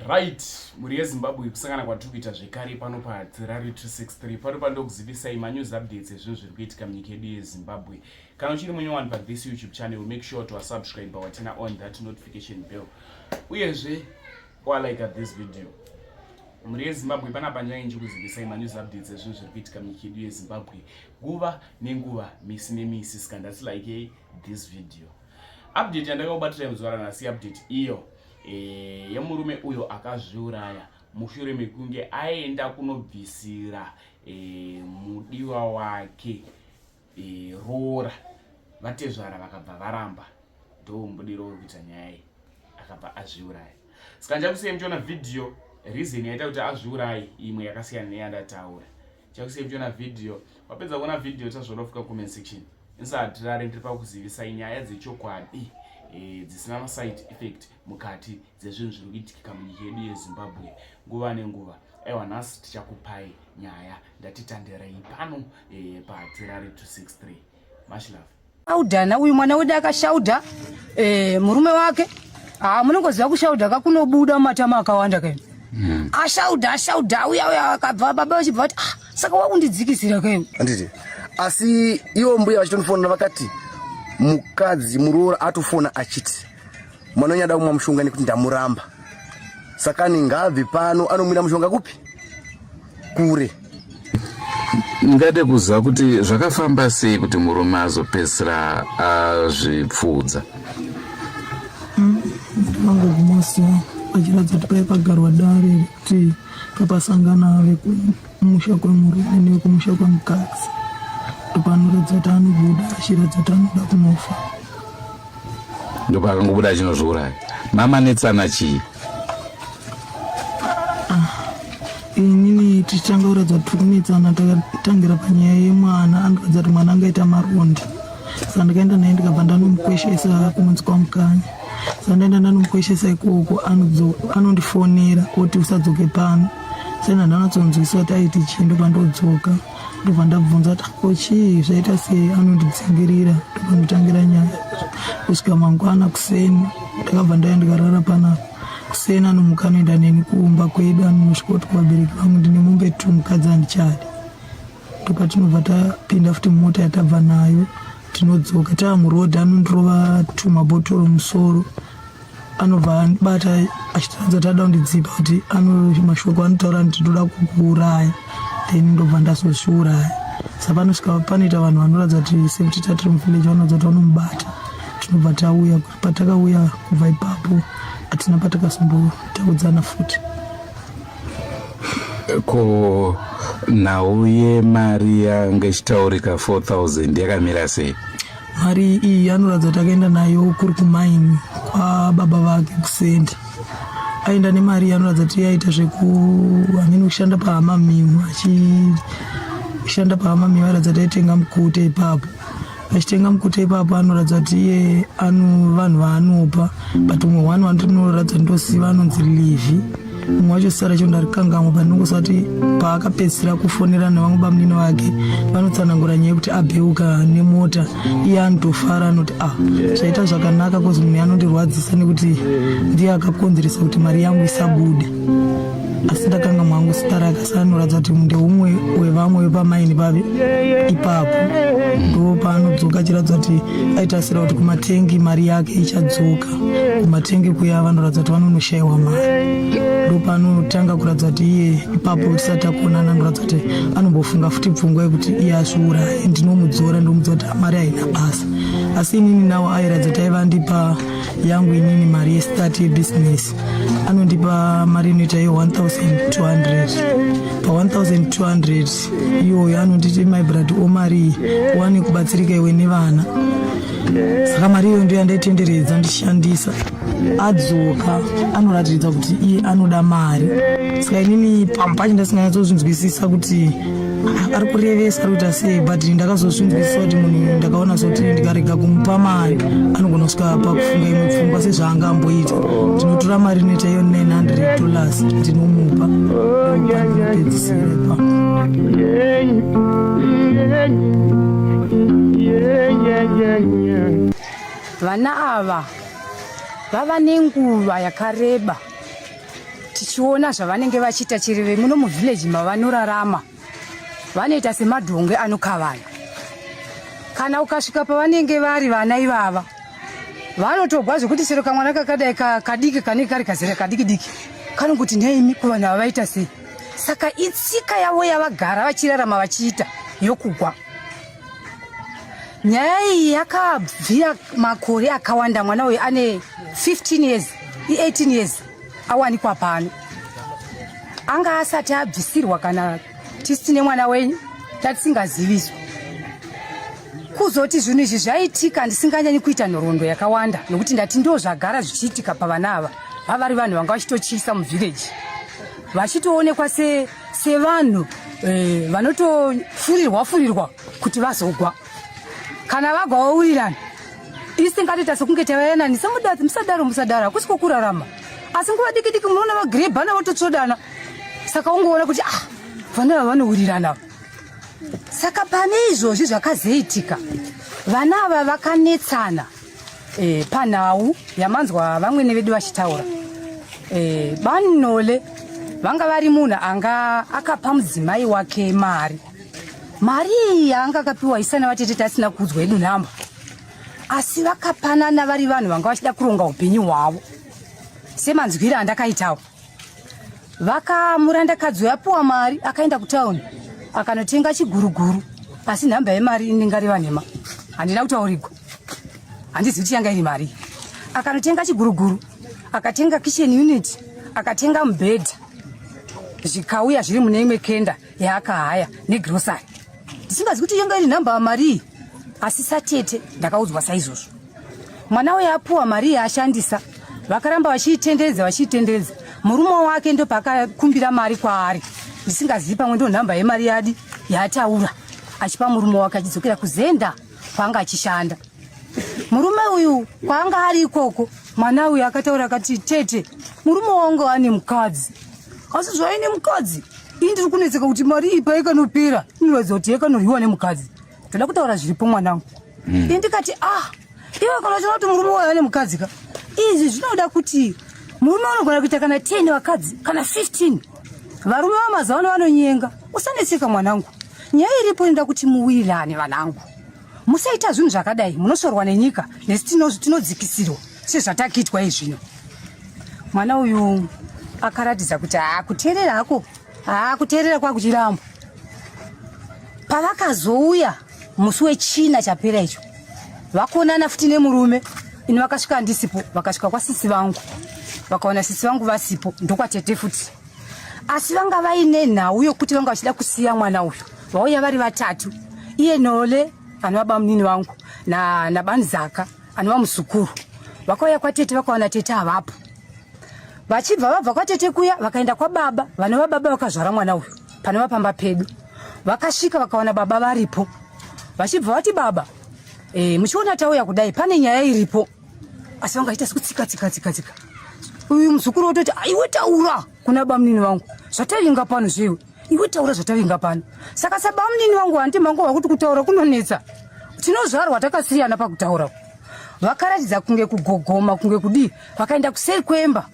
Right, mhuri yeZimbabwe kusangana kwatiri kuita zvekare pano paHatirari 263 pano pandokuzivisai manews updates ezvinhu zviri kuitika munyika yedu yeZimbabwe. Kana uchiri munyowani pathis YouTube channel make sure to subscribe watina on that notification bell uyezve walike this video. Mhuri yeZimbabwe panapa nyaya ndichikuzivisai manews updates ezvinhu zviri kuitika munyika yedu yeZimbabwe nguva nenguva misi nemisi saka ndati like this video. Update yandakakubatirai muzuva ranhasi update iyo e, yemurume uyo akazviuraya mushure mekunge aenda kunobvisira e, mudiwa wake e, roora vatezvara vakabva varamba ndomubudiro uri kuita nyaya iyi akabva azviuraya saka ndichakusiyai muchiona vhidhiyo reason yaita kuti azviuraye imwe yakasiyana neyandataura ndichakusiyai muchiona vhidhiyo wapedza kuona vhidhiyo tazvona fika comment section Insahatirare ndiri pakuzivisai nyaya dzechokwadi e, dzisina maside effect mukati dzezvinhu zviri kuitikika munyika yedu yeZimbabwe nguva nenguva. Aiwa nhasi tichakupai nyaya ndatitandirei pano e, paHatirare 263. Much love. Audhana uyu mwana wedu akashaudha eh, murume wake ah, munongoziva kushaudha kakunobuda matama akawanda kaini mm. Ashaudha ashaudha uya uya akabva baba vachibva vati ah, saka wakundidzikisira kaini handiti asi ivo mbuya vachitondifonera vakati mukadzi muroora atofona achiti mwana wenyu ada kumwa mushonga nekuti ndamuramba saka ani ngaabve pano anomwira mushonga kupi kure Ndingade kuziva kuti zvakafamba sei kuti murume azopedzisira azvipfuudza. Ndangoguma achiratidza kuti pai pagarwa dare rekuti papasangana vekumusha kwemurume nevekumusha kwemukadzi ndopanoratidza kuti anobuda achiratidza kuti anoda kunofa. Ndopaakangobuda achinozviuraya. Mama netsana chii? Inini tichitanga kuratidza kuti tiri kunetsana takatangira panyaya yemwana anoratidza kuti mwana angaita maronda saka ndakaenda naye ndikabva ndanomukweshesa kunonzi kwamukanya saka ndaenda ndanomukweshesa ikoko anondifonera oti usadzoke pano saka ndanatsonzwisa kuti aiti chii ndobva ndobva ndabvunza kuti ko chii zvaita sei anondidzingirira ndobva nyaya kusvika mangwana kuseni ndakabva ndaya ndikarara panapa kuseni anomuka anoenda neni kumba kwedu anonosvika kuti kuvabereki vangu ndine mombe tu mukadzi handichadi ndopatinobva tapinda futi mumota yatabva nayo tinodzoka taa muroad anondirova tumabhotoro musoro anobva andibata achitaridza kuti ada kundidzipa kuti ano mashoko anotaura kuti ndoda kukuuraya then ndobva ndazozviuraya sa panosvika panoita vanhu vanoratidza kuti sekuti tatiri muvillage vanoratidza kuti vanomubata tinobva tauya patakauya kubva ipapo hatina patakazombotaudzana futi ko nhau yemari yanga ichitaurika 4000 yakamira sei mari iyi anoratidza kuti akaenda nayo kuri kumaini kwababa vake kusenda aenda nemari iyi anoratidza kuti yaita zveku amene kushanda pahamamiu achishanda pahamamiu airatidza kuti aitenga mukute ipapo achitenga mukute ipapo anoratidza kuti iye ano vanhu vaanopa but umwe one wandinoratidza ndosiva anonzi livi mumwe wacho zita racho ndarikangamwa but ndinongoziva kuti paakapedzisira kufonera nevamwe bamunini vake vanotsanangura nyaya yekuti abheuka nemota iye anotofara anoti ah zvaita zvakanaka kozi munhu anondirwadzisa nekuti ndiye akakonzeresa kuti mari yangu isabude asi ndakanga mwangu zita rake asi anoratidza kuti ndeumwe wevamwe vepamaini pave ipapo ndo paanodzoka achiratidza kuti aitasira kuti kumatengi mari yake ichadzoka kumatengi kuya vanoratidza kuti vanonoshayiwa mari ndopaanotanga kuratidza kuti iye ipapo tisati takuonana anoratidza kuti anombofunga futi pfungwa yekuti iye azviuraye ndinomudzora ndomudzora kuti mari haina basa asi inini nawo airatidza kuti aiva andipa yangu inini mari yestart yebusiness anondipa mari inoita ye 1200 pa 1200 iyoyo anonditi my brad omari iyi uwane kubatsirika iwe nevana saka mari iyoyo ndiyo yandaitenderedza ndichishandisa adzoka anoratidza kuti iye anoda mari saka inini pamwe pacho ndasinganyatsozvinzwisisa kuti ari kurevesa ari kuita sei but ndakazozvinzwisisa kuti munhu ndakaona sekuti ndikarega kumupa mari anogona kusvika pakufunga imwe pfungwa sezvaanga amboita ndinotora mari inoita iyo 900 dollars ndinomupa ndopandinopedzisira ipapo Vana ava vava nenguva yakareba. tichiona zvavanenge vachiita chero vemuno muvhileji mavanorarama vanoita semadhonge anokavana. Kana ukasvika pavanenge vari vana ivava vanotogwa zvekuti chero kamwana kakadai kadiki kanenge kari kazera kadiki diki kanongoti nhaimi kuvanhu ava vaita sei. Saka itsika yavo yavagara vachirarama vachiita yokugwa. Nyaya iyi yakabvira makore akawanda. Mwana uyu ane 15 years, 18 years awanikwa pano, anga asati abvisirwa kana tisi tine mwana wenyu tatisingaziviswa. Kuzoti zvinhu izvi zvaitika ndisinganyanyi kuita nhoroondo yakawanda nokuti ndati ndo zvagara zvichiitika pavana ava, vavari vanhu vanga vachitotyisa muvhireji, vachitoonekwa sevanhu se vanotofurirwa furirwa kuti vazogwa. Kana vagwa vaurirana, isi tingatoita sekunge tavayananisa, musadaro musadaro, hakusi kwokurarama. Asi nguva diki diki munoona vagirebhana vototsvodana, saka ungoona kuti ah, vana ava vanowirirana. Saka pane izvozvi zvakazoitika, vana ava vakanetsana panhau yamanzwa vamwene vedu vachitaura. Banole vanga vari munhu anga akapa mudzimai wake mari. Mari iyi yaanga akapiwa isana vatete tasina kuudzwa yedu nhamba, asi vakapanana vari vanhu vanga vachida kuronga upenyu hwavo semanzwiro andakaitawo. Vakamurandakadzi yapuwa mari akaenda kutauni akanotenga chiguruguru, asi nhamba yemari inenge nhema, handina kutaurigwa, handizivi kuti yanga iri mari. Akanotenga chiguruguru, akatenga kitchen unit, akatenga mubhedha, zvikauya zviri mune imwe kenda yaakahaya negrosari. Ndisingazivi kuti yanga iri nhamba mari, asi satete ndakaudzwa saizvozvo. Mwana uyo apuwa mari yaashandisa, vakaramba vachiitenderedza vachiitenderedza. Murume wake ndopakakumbira mari kwaari, ndisingazivi pamwe ndo nhamba yemari yadi yaataura achipa murume wake achidzokera kuzenda kwaanga achishanda. Murume uyu kwaanga ari ikoko, mwana uyu akataura akati, tete, murume wangu ane mukadzi, asi zvaine mukadzi ini ndiri kunetseka kuti mari iyi paikanopera inoratidza kuti yakanoriwa nemukadzi. Toda kutaura zviripo mwanangu. Ini ndikati ah, iwe kana uchiona kuti murume wayo ane mukadzi ka, izvi zvinoda kuti murume unogona kuita kana 10 vakadzi kana 15. Varume vamazuva ano vanonyenga. Usanetseka mwanangu, nyaya iripo inoda kuti muwirirane vanangu, musaita zvinhu zvakadai, munosorwa nenyika nesu tinodzikisirwa sezvatakiitwa izvino. Mwana uyu akaratidza kuti haakuteerera hako, haakuteerera kwakuchiramba. Pavakazouya musi wechina chapera icho, vakonana futi nemurume, ini vakasvika ndisipo, vakasvika kwasisi vangu, vakaona sisi vangu vasipo, ndokwatete futi. Asi vanga vaine nhau yokuti vanga vachida kusiya mwana uyu, vauya vari vatatu, iye Nole anova bamunini vangu naBanzaka anova muzukuru. Vakauya kwatete vakaona tete havapo. Vachibva vabva kwatete kuya vakaenda kwababa vanova baba vakazvara mwana uyu panova pamba pedu. Vakasvika vakaona baba varipo, vachibva vati baba, muchiona tauya kudai pane nyaya iripo. Asi vanga vachiita sekutsika tsika tsika tsika. Uyu muzukuru wototi iwe taura kuna bamunini vangu zvatavinga pano zvewe, iwe taura zvatavinga pano. Saka sabamunini vangu handi mangu vakuti kutaura kunonetsa, tinozvarwa takasiyana pakutaura. Vakaratidza kunge kugogoma kunge kudii, vakaenda kuseri kwemba.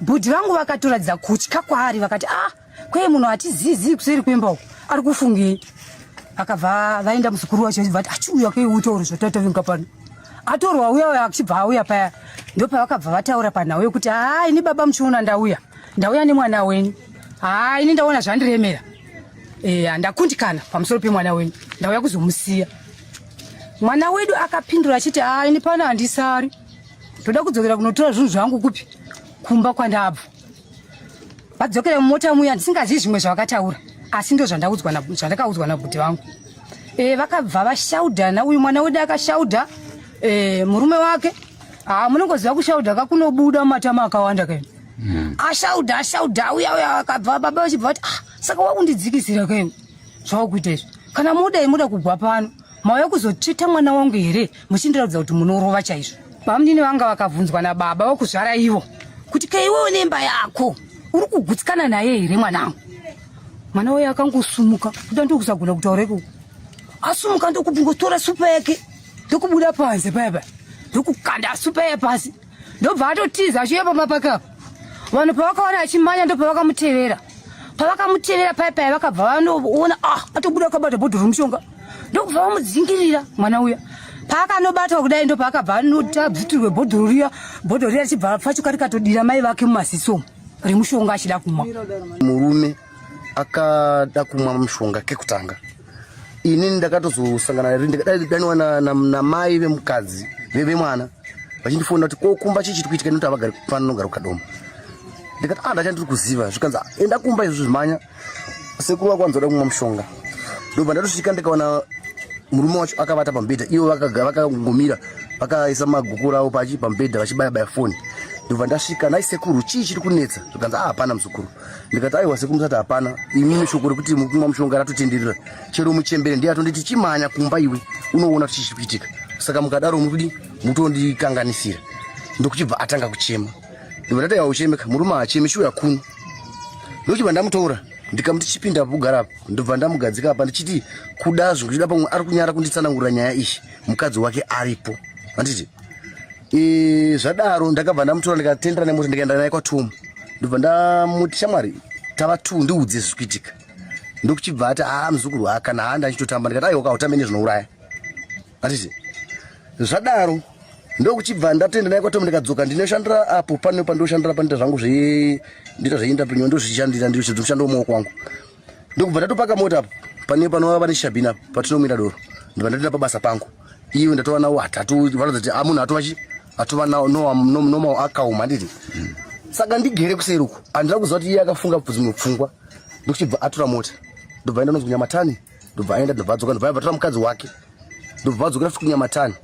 Bhudhi vangu vakatoratidza kutya kwaari, vakati ah, kweye munhu hatizizi kuseri kwemba uku ari kufungei. Akabva vaenda muzukuru wacho achibva ati achiuya kei utaure zvatatavinga pano. Atorwa uya achibva auya paya, ndopavakabva vataura panhau yekuti haa, ini baba muchiona ndauya, ndauya nemwana wenyu, haa ini ndaona zvandiremera, ndakundikana pamusoro pemwana wenyu, ndauya kuzomusiya. Mwana wedu akapindura achiti haa, ini pano handisari, ndoda kudzokera kunotora zvinhu zvangu kupi, kumba kwandabva. Vadzokera mumota muya, ndisingazivi zvimwe zvavakataura, asi ndo zvandakaudzwa nabhuti vangu. Vakabva vashaudhana, uyu mwana wedu akashaudha murume wake. Munongoziva kushaudha kakunobuda matama akawanda kaini. Ashaudha ashaudha uya uya akabva baba vachibva vati ah, saka wakundidzikisira kaini zvawakuita izvi, kana muda muda kugwa pano mauya kuzotsveta mwana wangu here muchindiratidza kuti munorova chaizvo. Bamunini vanga vakabvunzwa nababa vokuzvara ivo kuti keiwewo nemba yako uri kugutsikana naye here mwanangu. Mwana uyo akangosumuka kuda ndokusagona kutaura ikoko, asumuka ndokungotora supa yake ndokubuda panze paya paya ndokukanda supa yepasi, ndobva atotiza achiuya pamba pake apa. Vanhu pavakaona achimanya ndopavakamutevera. Pavakamutevera paya paya vakabva vanoona ah atobuda akabata bhodhoro remushonga. Ndokubva vamudzingirira mwana uya. Paakanobatwa kudai ndopaakabva anoti bhodhoro riya, bhodhoro riya richibva pfachuka rikatodira mai vake mumaziso umu remushonga achida kumwa. Murume akada kumwa mushonga kekutanga inini ndakatozosangana ndakadaniwa namai vemukadzi vemwana vachindifonera kuti ko kumba chii chiri kuitika nekuti havagari pano nogara kukadoma ndikati ah ndacha ndiri kuziva zvikanzi ah, enda kumba izvo zvimanya sekuru vako vanzoda kumwa mushonga ndobva ndatosvika ndikaona murume wacho akavata pamubhedha ivo vakangomira vakaisa magukura avo pachi pamubhedha vachibaya baya foni ndobva ndasvika nai sekuru chii chiri kunetsa zvikanzi ah hapana muzukuru ndikati aiwa sekuru musati hapana imimi shoko rekuti mukumwa mushonga ratotenderera chero muchembere ndiye atonditi chimanya kumba iwe unoona kuti chii chiri kuitika saka mukadaro mukudi mutondikanganisira ndokuchibva atanga kuchema ndobva ndati auchemeka murume haachemi chiuya kuno ndochibva ndamutora ndikamuti chipinda apo ugara apo ndobva ndamugadzika apa ndichiti kuda zvekuchida pamwe ari kunyara kunditsanangurira nyaya iyi mukadzi wake aripo handiti e, zvadaro ndakabva ndamutora ndikatendera nemota ndikaenda naye kwatumu ndobva ndamuti shamwari tava two ndiudze zviri kuitika ndokuchibva ati haa muzukuru haa kana haa ndachitotamba ndikati aiwa kautambe nezvinouraya handiti zvadaro ndokuchibva ndatoenda naye kwatomu ndikadzoka ndinoshandira apo pane pandoshandira panoita zvangu zve ndita zveinterpreneur ndozvishandira ndinoshanda mumaoko wangu ndokubva ndatopaka mota apo pane panova pane shabini apo patinomwira doro ndobva ndatoenda pabasa pangu iwe ndatova nawo hatatu vanoza kuti amunhu atova chi atova normal akaoma handiti saka ndigere kuseri uku handina kuziva kuti iye akafunga dzimwe pfungwa ndokuchibva atora mota ndobva aenda nonzi kunyamatani ndobva aenda ndobva adzoka ndobva atora mukadzi wake ndobva vadzokera futi kunyamatani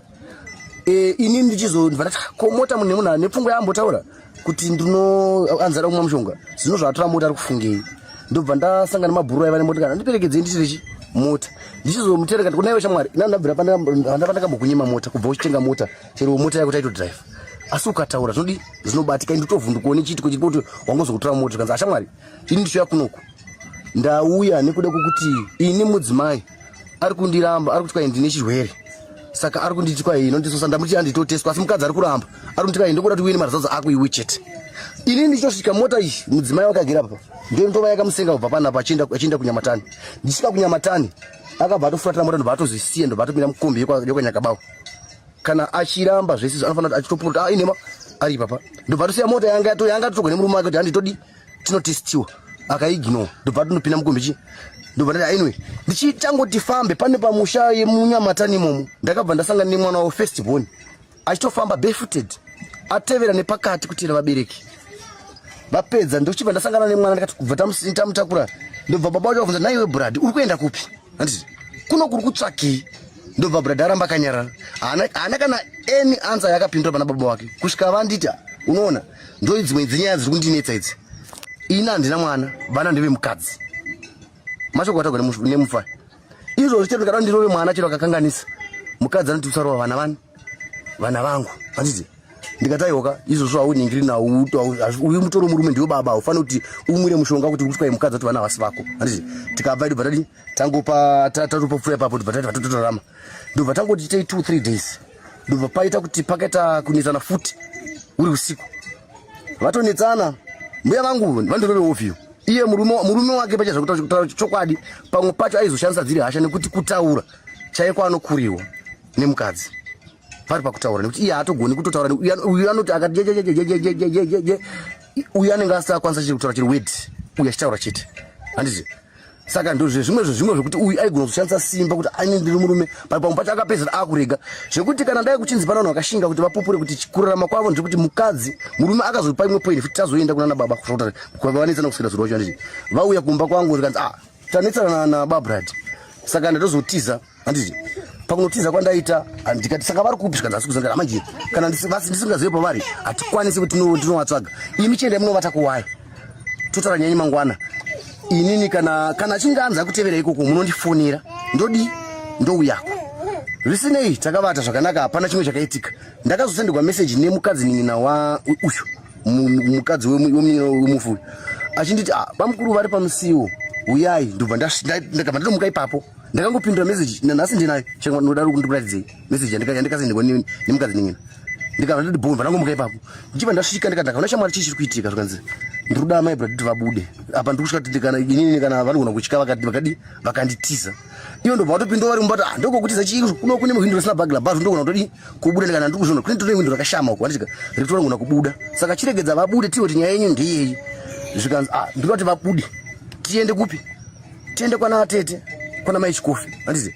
e, ini ndichizobva ndati ko mota munhu nemunhu ane pfungwa yaambotaura kuti ndino anzara kumwa mushonga zvino zvaatora mota ari kufungei ndobva ndasangana mabhuru aiva nemota kana ndiperekedzei ndichirichi mota ndichizomutereka kuti kunaiwe shamwari ina ndabvira pandakambokunyima mota kubva uchitenga mota chero mota yako taitodrive asi ukataura zvinodi zvinobatika ini ndotovhundukawo nechiitiko chiripo kuti wangozokutora mota kanzi ashamwari ini ndichiuya kunoku ndauya nekuda kwekuti ini mudzimai ari kundiramba ari kuti kwai ndine chirwere saka ari kunditi kwai inondisosa ndamuti anditoteswa asi mukadzi ari kuramba ari kunditi kwai ndokuda kuti uye nemaresults ako iwe chete ini ndichitosvika mota iyi mudzimai wakagera pa ndiyo ndova yakamusenga kubva panapa achienda kunyamatani ndichisvika kunyamatani akabva atofuratira mota ndobva atozisiya ndobva atopinda mukombi yekwanyakabawa kana achiramba zvese izvo anofanira kuti achitopurota ah, inema ari ipapa ndobva atosiya mota yanga yanga atotogwa nemurume wake kuti handitodi tinotestiwa akaignore ndobva atonopinda mukombi chi ndobva ndati anyway ndichitangoti fambe pane pamusha yemunyamatani imomo ndakabva ndasangana nemwana wavo first born achitofamba barefooted atevera nepakati kutera vabereki vapedza ndochibva ndasangana nemwana ndikati kubva tamutakura ndobva baba wacho vabvunza naiwe brad uri kuenda kupi handiti kuno kuri kutsvakei ndobva brad aramba akanyarara haana kana any answer yakapindura pana baba wake kusvika vanditi unoona ndo dzimwe dzenyaya dziri kundinetsa idzi ini handina mwana vana ndevemukadzi mashoko atagwa nemufa izvozvi chero ndikada ndirove mwana chero akakanganisa mukadzi anoti usarova vana vani vana vangu handiti ndikati aiwoka izvozvo hauningiri nawo uyu mutoro murume ndiwe baba haufaniri kuti umwire mushonga kuti kuti kwai mukadzi ati vana havasi vako handiti tikabva idobva tadii tangopa tatopa pfuura ipapo ndobva tati vatotorarama ndobva tangoti tei 2 3 days ndobva paita kuti pakaita kunetsana futi uri usiku vatonetsana mbuya vangu vandorove ovio iye murume wake pacha zvekutaura chokwadi pamwe pacho aizoshandisa dziri hasha nekuti kutaura chaiko anokuriwa nemukadzi pari pakutaura nekuti iye haatogoni kutotaura uyu anoti akati jejejejejejeje uyu anenge asati akwanisa chiri kutaura chiri word uyu achitaura chete handiti saka ndozvezvimwe zvezvimwe zvekuti uyu aigona kushandisa simba kuti aine ndiri murume but pamwe pacho akapedzera akurega zvekuti kana dai kuchinzi pana vanhu vakashinga kuti vapupure kuti kurarama kwavo ndekuti mukadzi murume akazopa imwe point futi tazoenda kunana baba vanetsana kusvika zuro wacho handiti vauya kumba kwangu zvikanzi ah tanetsana nababrad saka ndatozotiza handiti pakunotiza kwandaita ndikati saka vari kupi zvikanzi asi kuzangana manje kana ndisingazive pavari hatikwanisi kuti ndinovatsvaga imi chiendai munovata kuwaya totaura nyaya mangwana inini kana kana achinge anzi akutevera ikoko munondifonera ndodii ndouyako zvisinei takavata zvakanaka hapana chimwe chakaitika ndakazosenderwa meseji nemukadzi nin'ina wa uyu mukadzi wemufi uyu achinditi ah, bamukuru vari pamusiwo uyai ndobva ndakabva ndatomuka ipapo ndakangopindura meseji nanhasi ndinayo ndinoda ndikuratidzei meseji yandikasenderwa nemukadzi nin'ina. Ndikabva ndati bhomba ndangomuka ipapo. Ndichibva ndasvika ndikati ndakaona shamwari chii chiri kuitika zvikanzi ndiri kuda amai brother kuti vabude. Apa ndiri kusvika kuti kana inini kana vanogona kutya vakati vakadi vakanditiza. Ivo ndobva vatopinda vari mumba ah ndokokutiza chii kuno kune muhwindo risina bhagila bhazu ndogona kutodii kubuda ndikana ndiri kuzviona kune tine hwindo rakashama uko handiti rekuti vanogona kubuda. Saka chiregedza vabude tiwe kuti nyaya yenyu ndeyei. Zvikanzi ah ndinoda kuti vabude tiende kupi? Tiende kwana tete kwana mai Chikofi handiti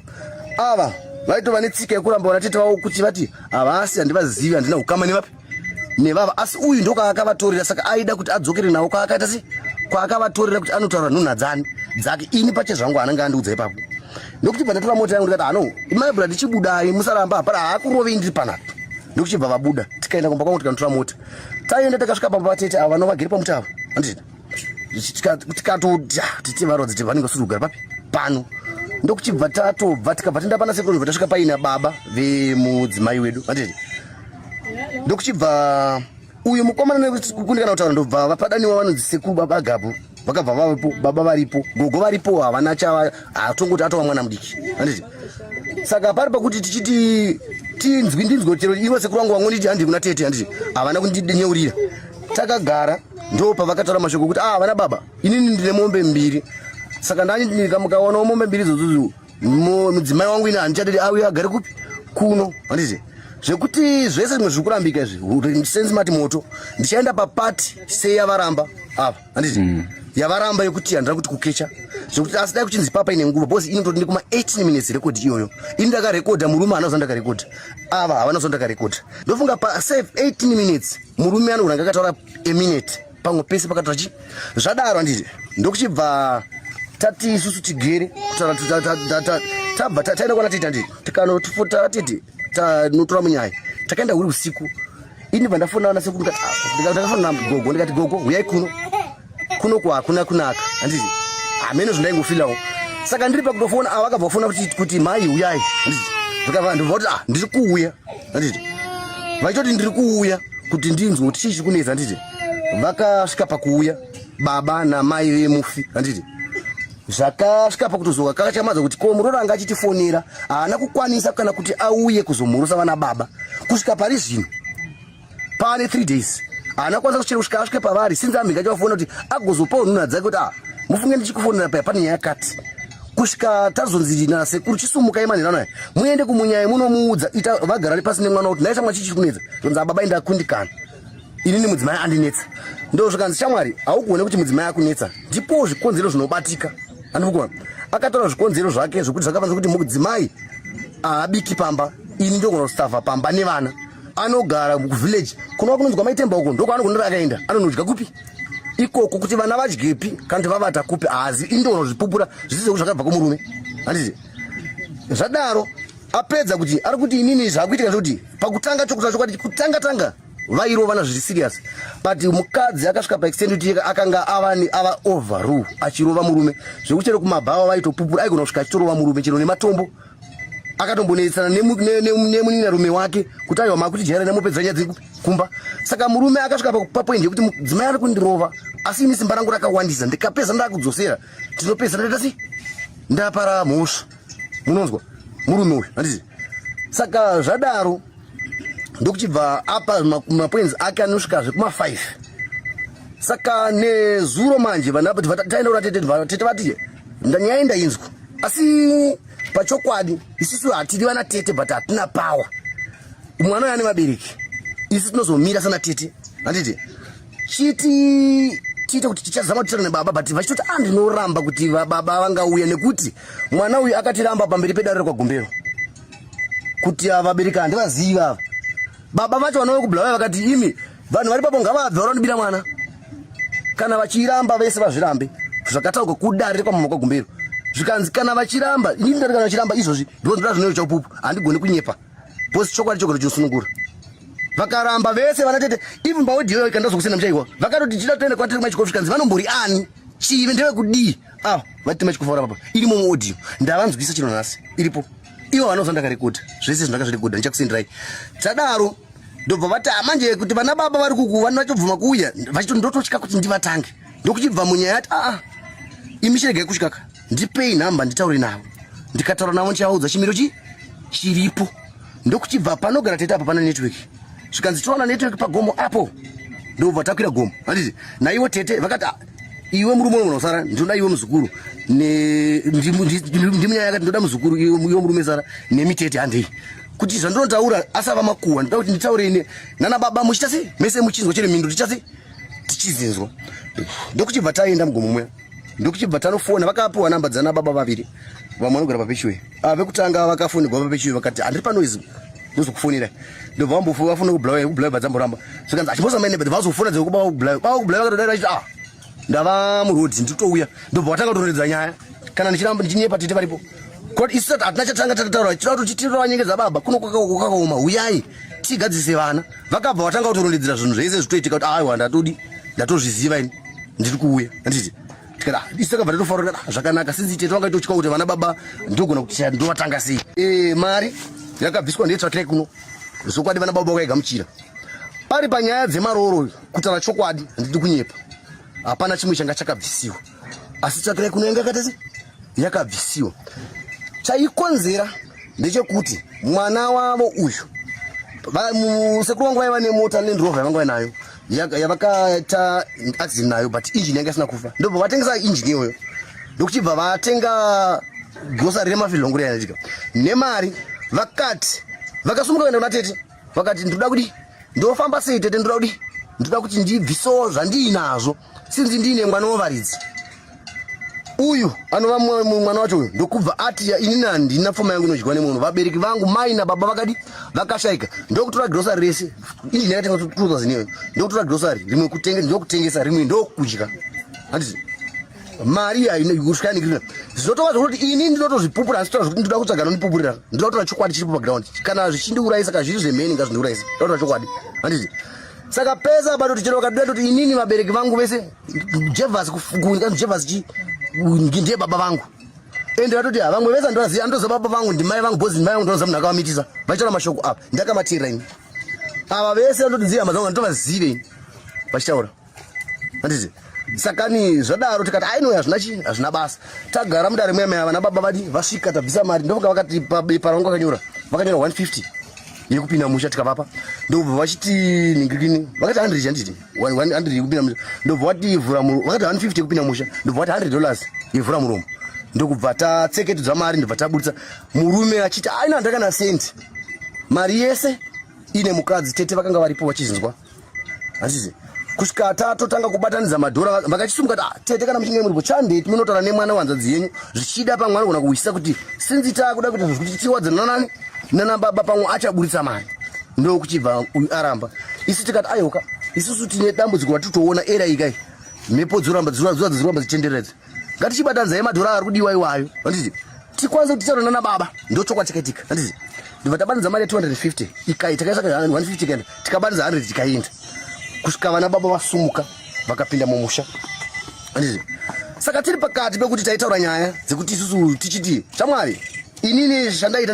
ava vaitova netsika yekuramba vana tete vavo kuti vati havasi handivazivi handina ukama nevapi nevava asi uyu ndokaakavatorera saka aida kuti adzokere navo kwaakaita se kwaakavatorera kuti anotaura nhunha dzani dzake ini pache zvangu anenge andiudza ipapo ndokuti bva ndatora mota yangu ndikati ano imai bra ndichibudai musaramba hapana haakurovei ndiri panapa ndokuchibva vabuda tikaenda kumba kwangu tikanotora mota taenda takasvika pamba patete ava vanovagere pamuti avo handiti tikatodya titi varodzi ti vanenge vasiri kugara papi pano ndokuchibva tatobva tikabva tenda pana sekuru tasvika paina baba vemudzimai wedu handiti ndokuchibva uyu mukomana nekukundikana kutaura ndobva vapadaniwa vanonzi sekuru baba gabu vakabva vavepo baba varipo gogo varipo havana chava hatongoti atova mwana mudiki handiti saka pari pakuti tichiti tinzwi ndinzwe chero ivo sekuru vangu vangonditi handi kuna tete handiti havana kundinyeurira takagara ndo pavakataura mashoko ekuti ah vana baba inini ndine mombe mbiri saka ndani mukaonawo mombe mbiri idzodzo mudzimai wangu ini handichadidi auye agare kupi kuno handiti zvekuti zvese zvimwe zviri kurambika izvi sense mati moto ndichaenda papati seyavaramba ava handiti mm. yavaramba yekuti handira kuti kukecha zvekuti asi dai kuchinzi papa ine nguva because inototi ndikuma 18 minutes record iyoyo ini ndakarekodha murume haana zandakarekodha ava havana zandakarekodha ndofunga pa save 18 minutes murume anogona anga akataura a minute pamwe pese pakatora chi zvadaro handiti ndokuchibva tati isusu tigere kutaura tabva taenda kwana tete handiti tikanotifuta tete tanotora munyaya takaenda huri usiku ini bva ndafona vana sekuru ndakafona gogo ndikati gogo huyai kuno kuno ku hakuna kunaka handiti hameno zvandaingofilawo saka ndiri pakutofona ava vakabva kufona kuti kuti mai huyai handiti ndikabva ndobva kuti ah ndiri kuuya handiti vachitoti ndiri kuuya kuti ndinzwe kuti chii chiri kunetsa handiti vakasvika pakuuya baba namai vemufi handiti zvakasvika pakutozoka kakachamadza kuti ko muroora anga achitifonera haana kukwanisa kana kuti auye kuzomhorosa vana baba kusvika pari zvino pane 3 days haana kwanisa kusvika kusvika asvike pavari sinzi amhika achavafona kuti agozopawo nhunha dzake kuti ah mufunge ndichikufonera paya pane nyaya yakati kusvika tazonzi nasekuru chisumukai manherano aya muende kumunyaya munomuudza ita vagara pasi nemwana kuti nhai shamwa chichi kunetsa zvonzi ababa indakundikana inini mudzimai andinetsa ndo zvikanzi shamwari haugone kuti mudzimai akunetsa ndipo zvikonzero zvinobatika andikuona akatora zvikonzero zvake zvekuti zvakafanira kuti mudzimai haabiki pamba ini ndogona kustavha pamba nevana anogara kuvillage kunova kunonzwa maitemba uko ndokwaanogonera akaenda anonodya kupi ikoko kuti vana vadyepi kana kuti vavata kupi haazi ini ndogona kuzvipupura zvisi zvekuti zvakabva kumurume handiti zvadaro apedza kuti ari kuti inini zvakuitika zvekuti pakutanga chokuta chokwadi kutanga tanga vairovana zviri serious but mukadzi akasvika paextend kuti akanga ava ava overrule achirova murume zvekuti chero kumabhawa vaitopupura aigona kusvika achitorova murume chero nematombo akatombonetsana nemuninarume wake kuti aiwa makuti jaira nemopedza nyaya dzekupi kumba saka murume akasvika papoint yekuti mudzimai ari kundirova asi ini simba rangu rakawandisa ndikapedza ndakudzosera tinopedza ndaita sei ndapara mhosva munonzwa murume uyu handiti saka zvadaro ndokuchibva apa mapoints ake anosvika zvekuma 5 saka nezuro manje vanhu taenda kuna tete tete vati ndanyaya ndainzwa asi pachokwadi isusu hatidi vana tete but hatina power mwana uyo ane vabereki isu tinozomira sana tete handiti chiti tiite kuti tichazama kutaura nebaba but vachitoti ah ndinoramba kuti baba vangauya nekuti mwana uyu akatiramba pamberi pedare rekwagombero kuti ava vabereki handivazivi ava baba vacho vanouya kubulawayo vakati imi vanhu vari papo ngavabve vanondibira mwana kana vachiramba vese vazvirambe zvakataurwa kudare rekwamama kwagumbero zvikanzi kana vachiramba inini ndati kana vachiramba izvozvi ndozvinoda zvinoyo chaupupu handigoni kunyepa because chokwadi chogona chinosunungura vakaramba vese vana tete even paaudio iyoyo kandazokusenda muchaiwa vakatoti tichida toenda kwatiri machikofu zvikanzi vanombori ani chive ndevekudii ava vatite machikofu vari papa irimo muaudio ndavanzwisa chino nhasi iripo ivo vanoza ndakarekodha zvese zvandakazvirekodha ndichakusenderai tadaro ndobva vati ah, manje kuti vana baba vari kuku vana vachobvuma kuuya vachito ndototya kuti ndivatange ndokuchibva munyaya yati aa ah, imi chiregai kutyaka ndipei nhamba nditaure navo ndikataura navo ndichavaudza chimiro chi chiripo ndokuchibva panogara tete apa pana network Zvikanzi towana network pagomo apo. Ndobva takwira gomo. Handiti naivo tete vakati ah, iwe murume unogona kusara ndinoda iwe muzukuru ndimunyaya yakati ndoda muzukuru iwe murume sara nemi tete handei kuti zvandinotaura asava makuhwa ndoda kuti nditaure ine nana baba muchita sei mese muchinzwa chero mhindo ticha sei tichizinzwa ndokuchibva taenda mugomo muya ndokuchibva tanofona vakapiwa namba dzana baba vaviri vamwe vanogara papechiwe ah, vekutanga vakafonegwa papechiwe vakati handiri panoizi ndozokufonera ndobva vambofu vafona kubulawayo kubulawayo badzamboramba zvikanzi achimbosa maine but vazofona dzekuba kubulawayo baba kubulawayo vakatodai vachiti ah ndava muroad nditouya ndobva vatanga kutoredza nyaya kana ndichiramba ndichinyepa tete varipo kuti isu hatina chatanga tataura tinoda kuti tirovanyengedza baba kuno kwakaoma huyai tigadzise vana vakabva vatanga kutorondedzera zvinhu zvese zvitoitika kuti aiwa ndatodi ndatozviziva ini ndiri kuuya handiti tikati ah, isu takabva tatofara tikati ah, zvakanaka sinzi tete vanga itotya kuti vana baba ndogona kuti ndovatanga sei e, mari yakabviswa ndeyetsvakirai kuno zvokwadi vana baba vakaigamuchira pari panyaya dzemarooro kutaura chokwadi handidi kunyepa hapana chimwe changa chakabvisiwa asi tsvakirai kuno yanga yakatese yakabvisiwa chaikonzera ndechekuti mwana wavo uyu sekuru vangu vaiva nemota Land Rover yavanga vainayo yavakaita accident nayo but engine yanga isina kufa ndobva vatengesa engine iyoyo ndokuchibva vatenga grocery remafilongo riyanatika nemari vakati vakasumuka kuenda kuna tete vakati ndoda kudi ndofamba sei tete ndoda kudi ndoda kuti ndibvisewo zvandiinazvo sinzi ndiine mwana wevaridzi uyu anova mwana wacho uyu ndokubva ati inini handina pfuma yangu inodyiwa nemunhu vabereki vangu mai nababa vakadi vakashaika ndokutora grocery rese injini yakatenga 2000 iyoyo ndokutora grocery rimwe kutenge ndokutengesa rimwe ndokudya handiti mari hainokusvika zvinotova zvekuti ini ndinotozvipupura asi toa zvekuti ndinoda kutsvaga anondipupurira ndinoda kutora chokwadi chiripo paground kana zvichindiurayisa kana zviri zvemheni ngazvindiurayisa ndoda kutora chokwadi handiti saka pese apa toti chero vakaduya toti inini vabereki vangu vese jevhasi jevhasi chi ndiye baba vangu ende vatoti vamwe vese andovaziva andoziva baba vangu ndimai vangu bhozi ndimai vangu ndinoziva munhu akavamitisa vachitaura mashoko apa ndakamateerera ini ava vese vandoti ndiye hama dzangu anditovazive ini vachitaura handiti sakani zvadaro tikati aino hazvina chi hazvina basa tagara mudare muya muya vana baba vadi vasvika tabvisa mari ndofunga vakati pabepa ravangu vakanyora vakanyora 150 yekupinda musha tikavapa ndobva vachiti ningirikini vakati 100 handiti 100 yekupinda musha ndobva vati vhura muromo vakati 150 yekupinda musha ndobva vati 100 dollars yevhura muromo ndokubva tatseketedza mari ndobva taburitsa murume achiti aina ndakana sendi mari yese ine mukadzi tete vakanga varipo vachizinzwa handizi kusvika tatotanga kubatanidza madhora vakachisumuka kuti ah, tete kana muchinge muripo chandei munotaura nemwana wanzadzi yenyu zvichida pamwe anogona kuhwisisa kuti sinzi takuda kuita zvekuti tiwadzana nanani nana baba pamwe achaburitsa mari ndokuchibva uyu aramba isu tikati ayoka isusu tine dambudziko ratitoona era ikai mhepo dzoramba dziramba dzichitenderedza ngatichibatanzai madhora ari kudiwa iwayo handiti tikwanise kuti titaura nana baba ndochokwadi chakaitika handiti ndibva tabatidza mari ya 250 ikai takaisa 150 ikaenda tikabatidza 100 ikaenda kusvika vana baba vasumuka vakapinda mumusha handiti saka tiri pakati pekuti taitaura nyaya dzekuti isusu tichiti shamwari inini zvandaita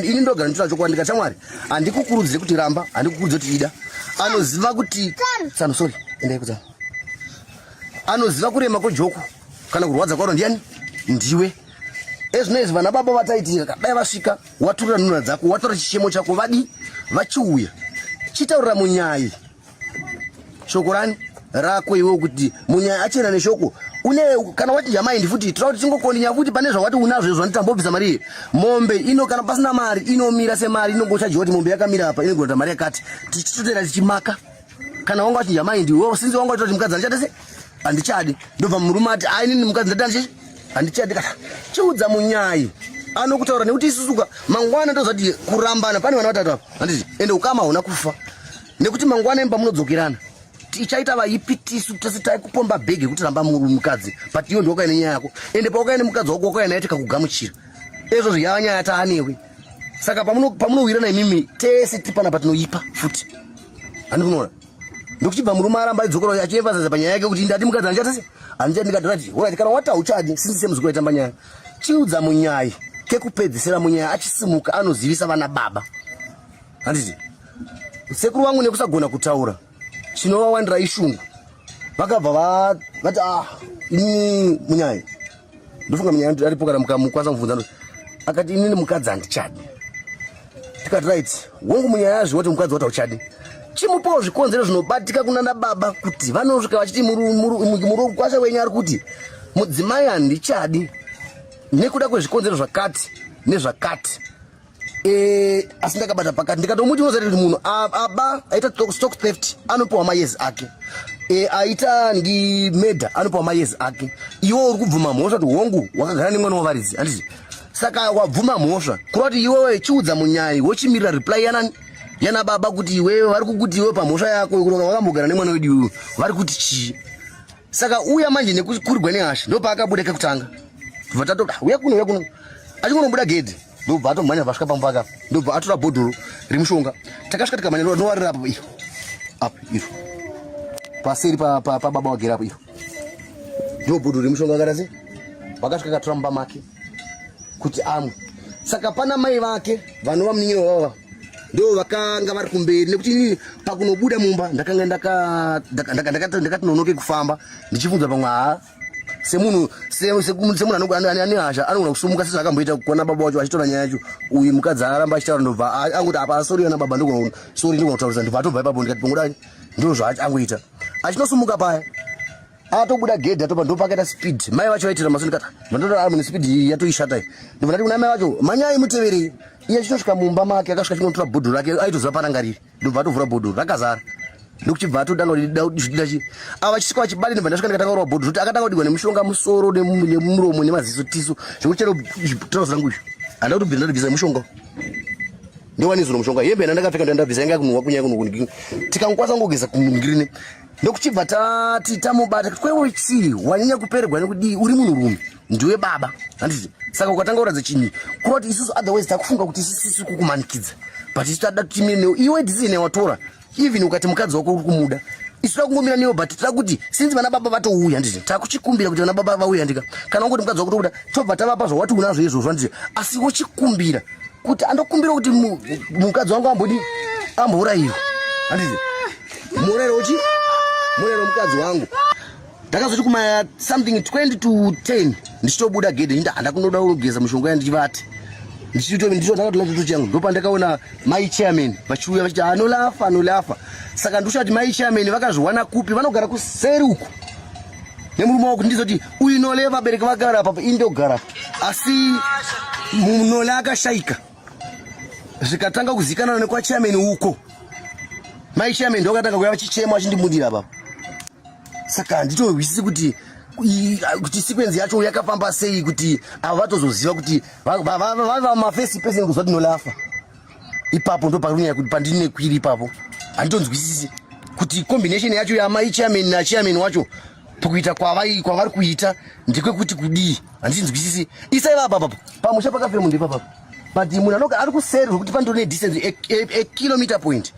ini ndogara ndichitaura chokwadi ndikati shamwari handikukurudzire kuti ramba handikukurudzire kuti ida anoziva kuti tsano sorry endai kutsano anoziva kurema kwejoko kana kurwadza kwaro ndiani ndiwe ezvino izvi vana baba vataitika dai vasvika waturira nhunha dzako watora chichemo chako vadi vachiuya chitaurira munyayi shoko rani rako iwe kuti munyayi achena neshoko une kana wachinja maindi futi tira kuti tingokondinya futi pane zvawati unazvo izvo nditambobvisa mari iyi mombe ino kana pasina mari inomira semari inongochajiwa kuti mombe yakamira apa inogona kuti mari yakati tichitotera tichimaka kana wanga wachinja maindi iwe sinzi wanga wachitoti mukadzi andichade se handichadi ndobva murume ati ainini mukadzi ndati andichi handichadi kana chiudza munyayi anokutaura nekuti isusuka mangwana ndozvati kurambana pane vana vatatu apa handiti ende ukama hauna kufa nekuti mangwana imba munodzokerana tichaita vaipi tisu tese taikupomba bhegi yekuti ramba mukadzi but iwe ndiwakauya nenyaya yako ende pawakauya nemukadzi wako wakauya naye tikakugamuchira ezvozvo yava nyaya taanewe saka pamunowirana imimi tese tiri panapa tinoipa futi handikunoona ndokuchibva murume aramba aidzokora achiemphasize panyaya yake kuti ndati mukadzi handichati handichati ndikati rati horaiti kana wati hauchadi sinzi semuzukuru aitamba nyaya chiudza munyai kekupedzisira munyaya achisimuka anozivisa vana baba handiti sekuru vangu nekusagona kutaura chinovawandira ishungu vakabva vati ah ini munyai ndofunga munyai aripo kana mukamukwanisa mubvunza akati inini mukadzi handichadi tikati right wangu munyaya azviwa kuti mukadzi wati hauchadi Chimupawo zvikonzero zvinobatika kunana baba kuti vanosvika vachiti murukwasha wenyu ari kuti mudzimai handichadi nekuda kwezvikonzero zvakati nezvakati. E, asi ndakabata pakati ndikatomuti unoziva kuti munhu aba aita stock theft anopiwa mayezi ake e, aita ndi murder anopiwa mayezi ake iwe uri kubvuma mhosva kuti hongu wakagara nemwana wavaridzi handiti saka wabvuma mhosva kureva kuti iwewe chiudza munyai wochimirira reply yanani yana baba kuti iwewe vari kukuti iwewe pamhosva yako yekuti wakambogara nemwana wedu iwewe vari kuti chii saka uya manje nekukurirwa nehasha ndopaakabuda kekutanga bva tatoda uya kuno uya kuno achingonobuda gedhi ndobva atomhanya vasvika pamba pake apa ndobva atora bhodhoro remushonga takasvika tikamhanya ndowarira apa iro apa iro paseri pababa wagera apo iro ndo bhodhoro remushonga akaita sei vakasvika katora mumba make kuti amwe saka pana mai vake vanova munin'ina wavava ndo vakanga vari kumberi nekuti inini pakunobuda mumba ndakanga ndakati nonoke kufamba ndichibvunza pamwe haa semunhu semunhu ane hasha anogona kusumuka sezvaakamboita kuona baba wacho achitora nyaya yacho uyu mukadzi aramba achitaura ndobva angoti apa sori yana baba ndogona sori ndogona kutaurisa ndobva atobva ipapo ndikati pongodai ndizvo zvaangoita achinosumuka paya atobuda gedhi atopa ndopakaita speed mai vacho vaitira maso ndikati vandotora ari mune speed iyi yatoishata iyi ndobva ndati kuna mai vacho manyai muteverei iye achinosvika mumba make akasvika achinotora bhodhoro rake aitoziva parangariri ndobva atovhura bhodhoro rakazara ndokuchibva atodanga kuti chi ava chisvika vachibata ndobva ndasvika ndikatanga kurova bhodhoro kuti akatanga kudigwa nemushonga musoro nemuromo nemaziso tiso zvekuti chero trouser rangu izvi handida kutobvira ndatobvisa mushonga ndowanizuro mushonga hembe yandakapfeka ndandabvisa yanga yakunhuwa kunyaya kunhuwa tikangokwanisa kungogeza kungirini ndokuchibva tati tamubata kuti kwewe chii wanyanya kupererwa nekudii uri munhurume ndiwe baba handiti saka ukatanga kuratidza chinyi kureva kuti isusu otherwise takufunga kuti isusu sisi kukumanikidza but isu tada kuti timire newe iwe decision yawatora even ukati mukadzi wako uri kumuda isu takungomira newe but toda kuti since vana baba vatouya handiti takuchikumbira kuti vana baba vauya ndika kana ungoti mukadzi wako tokuda tobva tavapa zvawati unazvo izvozvo handiti asi wochikumbira kuti andokumbira kuti mukadzi wangu ambodi ambourayiwa handiti murayiro uchi murayiro mukadzi wangu ndakazoti kuma something 20 to 10 ndichitobuda gedhe ndinda handakunoda kugeza mushonga yandichivati ndichitondakatola changu ndopandakaona mai chairman vachiuya vachiti anolafa anolafa saka ndikushaya kuti mai chairman vakazviwana kupi vanogara kuseri uku nemurume wako ndizoti uyu nole vabereki vagara apa indogara asi nole akashaika zvikatanga kuzikanana nekwachairman uko mai chairman ndokatanga kuya vachichema vachindimudira baba saka handitohwisisi kuti kuti sequence yacho yakafamba sei kuti ava vatozoziva kuti vava mafirst person kuziva kuti nolafa ipapo ndo pakunyanya kuti pandine kwiri ipapo handitonzwisisi kuti combination yacho yamai chairman nachairman wacho pakuita kwavari kwavari kuita ndekwekuti kudii handinzwisisi isai vapa papa pamusha pakafira munhu ipapa but munhu anoga ari kuseri zvekuti pandori nedistance a, a, a kilometer point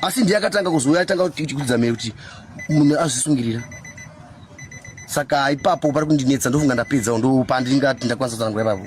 asi ndiye akatanga kuzouya atanga kudzamira kuti munhu azvisungirira saka ipapo pari kundinetsa ndofunga ndapedza ndo pandingati ndakwanisa kutsanangura ipapo.